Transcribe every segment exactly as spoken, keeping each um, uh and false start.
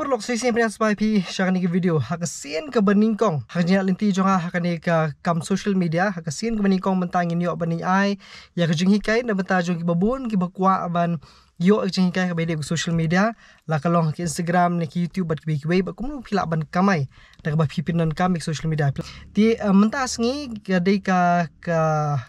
Paralok, sa shisien pdiang sngewbha ïa phi sha kane ka video. Ha ka sien kaba nyngkong, ha ka jingïaid lynti jong nga ha kane ka kam social media, ha ka sien kaba nyngkong mynta ngin ïoh ban ai ïa ka jinghikai na bynta jong kiba bun kiba kwah ban ïoh ïa ka jinghikai kaba ïadei bad social media, la ka long ha ka Instagram ne ka YouTube bad kiwei kiwei, bad kumno phi lah ban kamai da kaba phi pyndonkam ïa ka social media. Te, eh, mynta sngi ka dei ka, ka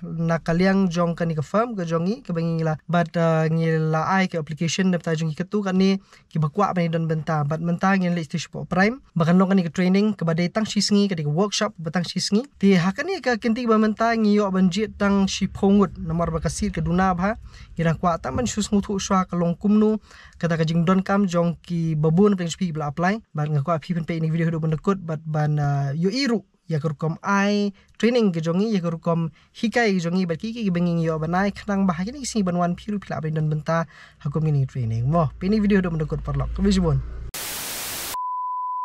na ka liang jong kane ka firm ka jong ngi kaba ngi la, bad, eh, ngi la ai ka application na bynta jong ki katto katne kiba kwah ban ïadon bynta. Bad mynta ngin leit sha Prime ba kan long kane ka training kaba dei tang shi sngi, ka dei ka workshop ba tang shi sngi. Te ha kane ka kynti ba mynta ngi ïoh ban jied tang shiphew ngut namar ba ka seat ka duna bha. Ngi dang kwah tang ban shu sngewthuh shuwa ka long kumno kata ka jingdonkam jong kiba bun na pdeng jong phi kiba la apply. Bad nga kwah phi pynpeit ïa kane ka video haduh ban da kut bad ban, ah, ïohi ruh ïa ka rukom ai training ka jong ngi, ïa ka rukom hikai ka jong ngi bad kiei kiei kiba ngi ïoh ban ai, khnang ba ha kine ki sngi ban wan phi ruh phi lah ban ïadon bynta ha kum kine ki training. Mo, peit ïa kane ka video haduh ban da kut, paralok. Khublei shibun.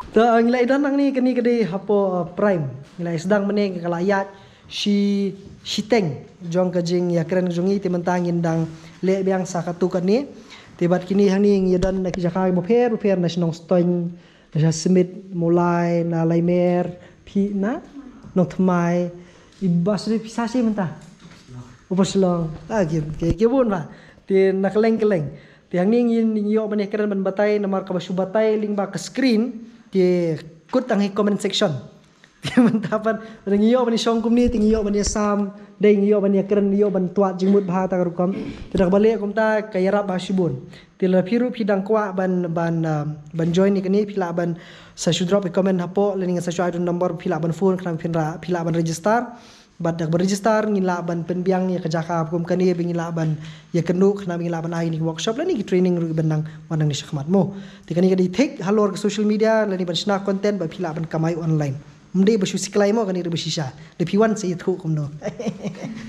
Te, ah, ngi la ïadon hangne, kane ka dei hapoh, ah, Prime. Ngi la ïasdang mynne, ka la ïaid shi, shiteng jong ka jingïakren jong ngi, te mynta ngin dang leh biang sa katto katne. Te bad kine hangne ngi ïadon na ki jaka bapher bapher, na shnong Stoin, na sha Smit, Mawlai, na Laimer, phi na Nongthymmai, i Bah Sri, phi sa shi mynta? Upper Shillong. Ah, ki, ki, ki bun bha. Te na kylleng kylleng. Te hangne ngin, ngin ïoh ban ïakren ban batai namar kaba shu batai lyngba ka screen, te kut tang ha comment section. Te mynta pat, lada ngi ïoh ban ïashong kumne, te ngi ïoh ban ïasam, dei ngi ïoh ban ïakren, ngi ïoh ban twad jingmut bha kata ka rukom. Te da kaba leh kumta ka ïarap bha shibun. Te lada phi ruh phi dang kwah ban, ban, ah, ban join ïa kane, phi lah ban sa shu drop ïa comment hapoh, lane ngan sa shu ai da u number phi lah ban phone, khnang phin ra, phi lah ban register. Bad da kaba register ngin lah ban pynbiang ïa ka jaka kum kane ba ngin lah ban ïakynduh, khnang ba ngin lah ban ai ïa kine ki workshop lane ki training ruh ban nang wan nangne shakhmat, mo. Te kane ka dei thik halor ka social media lane ban shna content ba phi lah ban kamai online. Ym dei ba shu siklai mo, kane dei ba shisha. Da phi wan sa ïathuh kumno.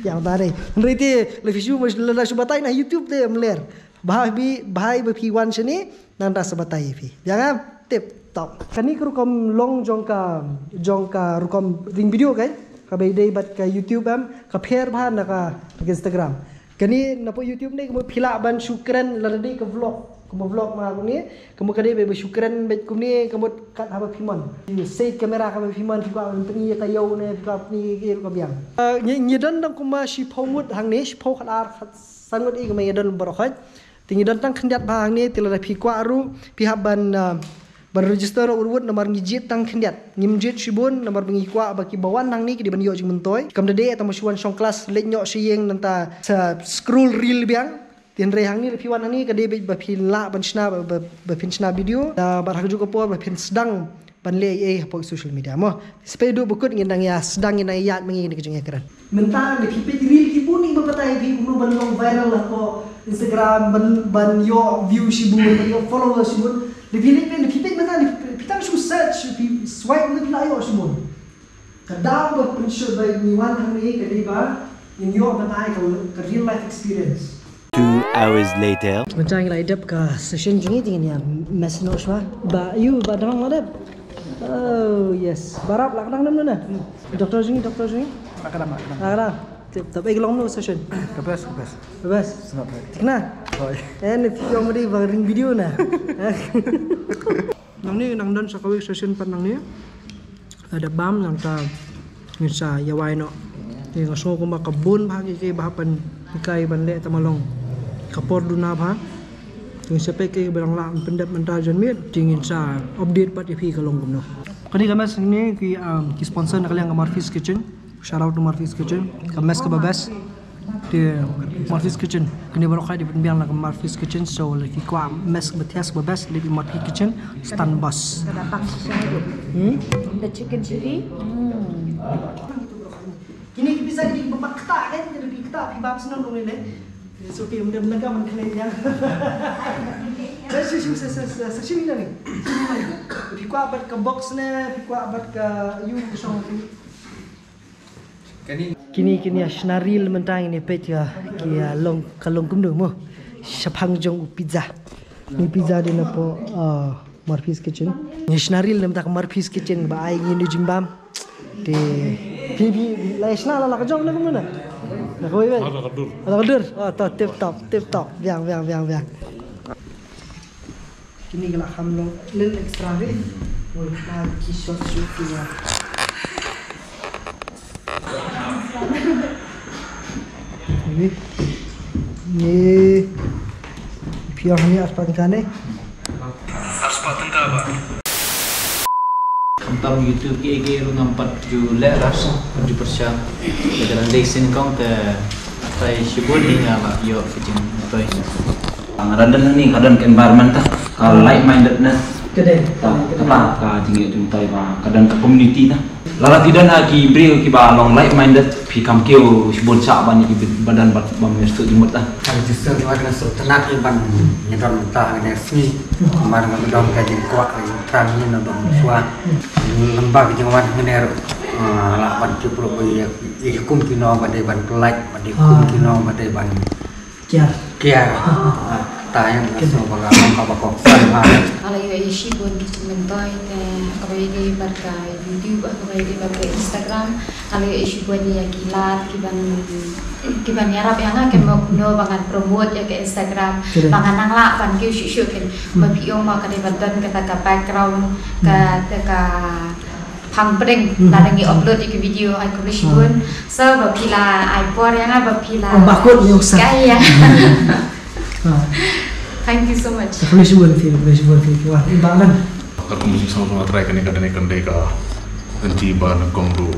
Ïa, ta dei. Hynrei te lada phi shu, lada shu batai na YouTube te ym ler. Bha ba, bha ba phi wan shane, nangta sa batai ïa phi. Biang, ah? Tip top. Kane ka rukom long jong ka, jong ka rukom ring video, kan? Kaba ïadei bad ka YouTube, em, ka pher bha na ka, na ka Instagram. Kane napoh YouTube ne, ka mut phi lah ban shu kren lada dei ka vlog. Ka mut vlog ma kane, ka mut ka dei ba, ba shu kren bad kumne, ka mut kat haba phi mon. Side camera kaba phi mon, phi kwah ban pyni ïa ka ïew ne, phi kwah pyni ïa ka biang. Ah, ngi, ngi don tang kumba shiphew ngut hangne, shiphew, khatar, khatsan ngut ïa ka, ma ngi don baroh khoit. Te ngi don tang khyndiat bha hangne, te lada phi kwah ruh phi hap ban, ah, ban register ruh wut wut namar ngi jied tang khyndiat. Ngim jied shibun namar ba ngi kwah ba kiba wan hangne ki dei ban ïoh jingmyntoi. Kam da dei tang ba shu wan shong klas leit noh sha ïing nangta sa scroll reel biang. Te hynrei hangne lada phi wan hangne ka dei ba phin lah ban shna ba, ba, ba phin shna video. Da bad ha kajuh ka por ba phin sdang ban leh ei ei hapoh social media mo. Sa peit haduh ba kut ngin dang ïa sdang, ngin dang ïaid ma ngi kane ka jingïakren. Mynta lada phi peit reel ki bun kiba batai ïa phi kumno ban long viral hapoh Instagram, ban, ban ïoh view shibun, ban ïoh follower shibun. Lada phi leit peit, lada phi peit mynta, lada phi, phi tang shu search, phi swipe, lada phi la ïoh shibun. Ka daw ba pynshoi ba ngi wan hangne ka dei ba ngin ïoh batai ka, ka real life experience. Two hours later. Mynta ngi la dep ka session jong ngi, te ngin ïa mess noh shuwa. Bah Yu, Bah Dang la dep. Oh yes. Bah Rap la ka dang, dang, dang. Doctor jong ngi, doctor jong ngi. La ka dang, la ka dang. La ka dang. Tip top. Eh, ka long kumno session? Ka best, ka best. Ka best. Thikna. Oi. Eh, ne phi ong ba dei ba ring video na. Nangne nang don sa kawei session pat nangne. Lada bam nangta ngin sa ïa wai noh. Te nga sngew kumba ka bun bha kiei kiei ba hap ban hikai ban leh, tang ba long ka por duna bha. Te ngin sa peit kiei kiba dang lah ban pyndep mynta janmiet, te ngin sa update pat ïa phi ka long kumno. Kane ka mess ne ki, um, ki sponsor na ka liang ka Murphy's Kitchen. Shout out to Murphy's Kitchen. Ka mess kaba best. Te Murphy's Kitchen. Kane baroh kawei dei pynbiang na ka Murphy's Kitchen. So lada phi kwah mess kaba thiah kaba best, leit Murphy's Kitchen. Stand bus. Hmm? The chicken chili. Hmm. Kine ki pizza kine kiba ktah kan, kine ki ktah phi bam snem dong ne. It's okay, ym dei, ym dei ka man kane ïa. Sa shi, sa, sa, sa, sa shi ni. Phi kwah bad ka box ne, phi kwah bad ka ïu ka shong phi. Kine, kine ïa shna reel mynta ngin ïa peit ka, ki ïa long, ka long kumno mo. Shaphang jong u pizza. Ni pizza dei napoh, ah, Murphy's Kitchen. Ngi shna reel mynta ka Murphy's Kitchen ba ai ngi ïa u jingbam. Te phi, phi la shna la, la ka jong na kumno na? La kawei, wei. La ka dur. La ka dur. Oh, to, tip top, tip top. Biang, biang, biang, biang. Kini ka la kham long lin extra hi. Wal kham ki short shoot ki wa. Ni. Ni. Piang ni aspan kane. Aspan tengka ba. Khamtam YouTube ki ki ruh ngam pat ju leh ras, pat ju pyrshang. Ka jalan dei sien kong te tai shibun ni nga la ïoh ka jingtoi. Nga dang don hangne ka don ka environment ta, ka like mindedness. Ka dei. Ta, ka ta, ka jingïoh jingtoi ba ka don ka community ta. Lada phi don ha ki briew kiba long like minded, phi kam kiew shibun sha ban ïa ki ba don bad ba mem suk jingmut ta. Ka register ki wan na suk tnat ki ban ngi don ta ngi sngi. Mar nga don ka jingkwah ka jingthrang ngi na don shuwa. Lem bad ka jingwan ngi ne ruh, ah, lah ban ki pruh ba ïa, ïa ki kum ki nong ba dei ban pyllait, ba dei kum ki nong ba dei ban kiar. Kiar. Ah, ta ïa nga sngew ba ka long kaba kok san ha. Nga la ïoh ïa shibun ki jingmyntoi te kaba ïadei bad ka YouTube, kaba ïadei bad ka Instagram. Nga la ïoh ïa shibun ïa ki lad ki ban, ki ban ïarap ïa nga, kin mo kumno ba ngan promote ïa ka Instagram. Correct. Ba ngan nang lah ban kiew shuh shuh kin. Ma phi ong ma ka dei ban don kata ka background, ka, ka, ka phang pdeng, lada ngi upload ïa ki video, ai khublei shibun. So ba phi la ai por ïa nga, ba phi la. Oh, ba kut ngi ong sa. Ka ïa. Ah. Thank you so much. Khublei shibun phi, khublei shibun phi. Wah, i ba lan. Ka kum jingsngewsih nga trai kane ka dei, kane ka dei ka lynti ba nyngkong ruh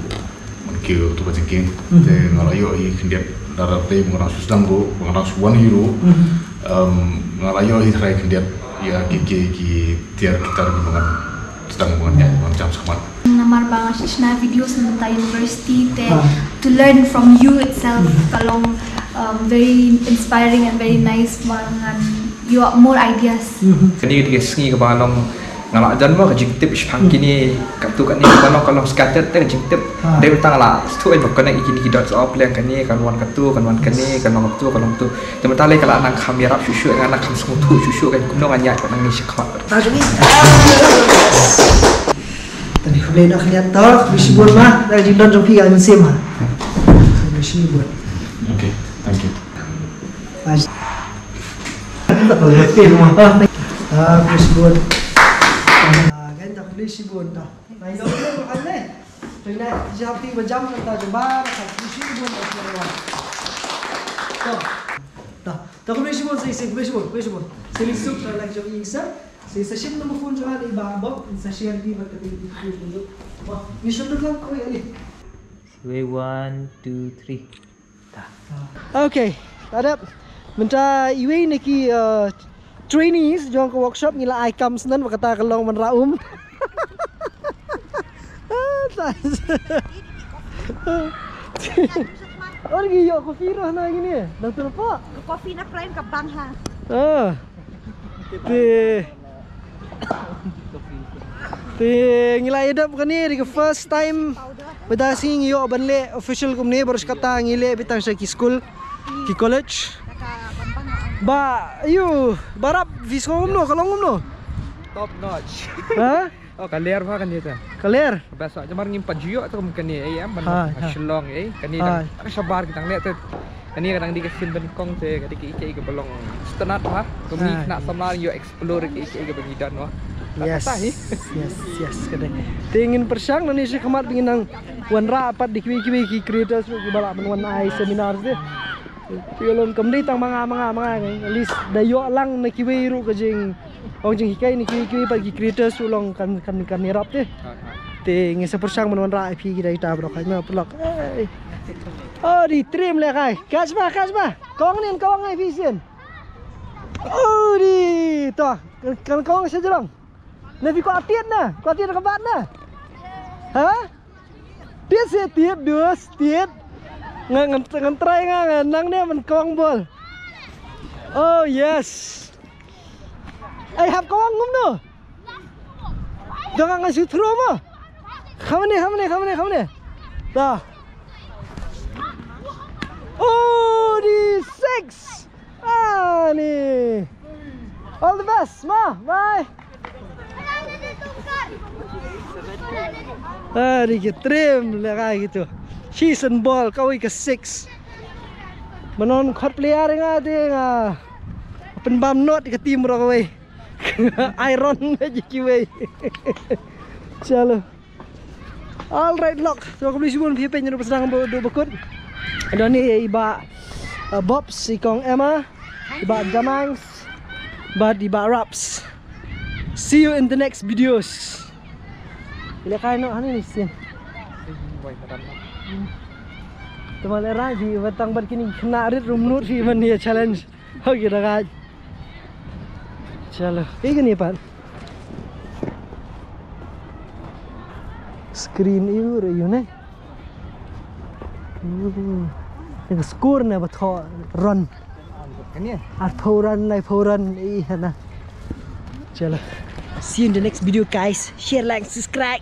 man kiew tu ka jingkieng. Te nga la ïoh i khyndiat, lada dei ba nga dang shu sdang ruh, ba nga dang shu wan hi ruh. Em, nga la ïoh i trai khyndiat ïa ki, ki, ki tiar ki tar ki ba ngan sdang, ba ngan ïaid, ba ngan jam shakhmat. Namar ba nga shna videos na mynta university te, to learn from you itself ka long, um, very inspiring and very nice, ba ngan ïoh more ideas. Kane ka dei ka sngi kaba long nga la jan mo ka jingtip shaphang kine, katto katne kaba long ka long scattered te ka jingtip. Dei mynta nga la shu ai ba connect ïa kine ki dots, oh, phi leh kane kan wan katto, kan wan kane, kan long katto, kan long katto. Te mynta lei ka la nang kham ïarap shuh shuh, nga nang kham sngewthuh shuh shuh kan kumno ngan ïaid, kan nang ïaid shakhmat. Tang khublei noh khyndiat to, khublei shibun ma, da ka jingdon jong phi ka mynsiem ha. Khublei shibun. Okay, thank you. Bye. Ah, khublei shibun. Ah, kan ta khublei shibun ta. Nai dong ne, bukan ne. Nai, jam ti ba jam kan ta jembar, khublei shibun ta. To. Ta, ta khublei shibun, sa ïa, khublei shibun, khublei shibun. Sa ïa suk, sa ïa jong ïing sa. Sa ïa sa shim number phone jong nga, i Bah Bob, sa share di bad ka dei di phone jong. Wah, ni shim number phone, oi, ali. Wei, one, two, three. Ta. Okay, ta dep. Mynta iwei na ki, uh, trainees jong ka workshop ngi la ai kam shen ba kata ka long wanrah um. Or ngi ïoh coffee ruh na ngi ne. Dang tu pa. Coffee na prime ka bang ha. Ah. Te, te ngi la ïa dep kane dei ka first time. Bad da sngi ngi ïoh ban leh official kumne, baroh shi katta ngi leh beit tang sha ki skul, ki college. Ba ïoh, ba rap phi sngew kumno, ka long kumno? Top notch. Ha? Oh, ka ler ba kane te. Ka ler. Best, namar ngim pat ju ïoh te kum kane, eh, em, ban ha, ha. Shillong, eh, kane dang, dang shabar kita ngi leh te. Kane ka dang dei ka sien ba nyngkong te ka dei ka, ka, ka ba long sngewtynnat ba. Kumne ha, kane samla ïoh explore ka, ka, ka ba ngi don ba. Yes. Yes, yes, ka dei. Te ngin pyrshang nangne sha khmat ba ngin nang wanrah pat da kiwei kiwei ki creators ruh kiba lah ban wan ai seminar te. Te ka long kam dei tang ma nga, ma nga, ma nga, at least da ïoh lang na kiwei ruh ka jing Ong jinghikai na kiwei kiwei pat ki creators u long kan, kan, kan ïarap te. Te ngin sa pyrshang ban wanrah ïa phi kita kita baroh kawei na paralok. Hey. Oh, dei trim lehkai. Catch ba, catch ba. Kong nin kong ai phi sien. Oh, dei. To, kan, kan kong sha jrong. Na phi kwah tied na, kwah tied ka bat na. Ha? Tied seh, tied dus, tied. Nga, ngan, ngan try nga, nga nang ne man kawang bol. Oh yes. Ai hap kawang ngum no. Dang ngan shu throw mo. Khamne, khamne, khamne, khamne. Da. Oh, di six. Ani. All the best, ma. Bye. Ani ki trim lehkai kitu. Shi sien bol kawei ka six. Manon khot player nga te nga pynbam not ka team baroh kawei. Iron na ji kiwei. Chalo. All right, lok. So, khublei shibun phi peit ïa u ba sdang ba u duk ba kut. Don ni i Bah, uh, Bobs, i Kong Emma, i Bah Jamangs, bad i Bah Raps. See you in the next videos. Ila kai no hani ni sin. Te ma lehrain phi ba tang bad kine ki khynnah rit rymnut phi ban ïa challenge. Okay, da guys. Chalo. Kaei kane pat? Screen ïa u re ïa u ne. Hmm. Ïa ka score ne ba thoh run. Kane? Arphew run, laiphew run, ïa na. Chalo. See you in the next video, guys. Share, like, subscribe.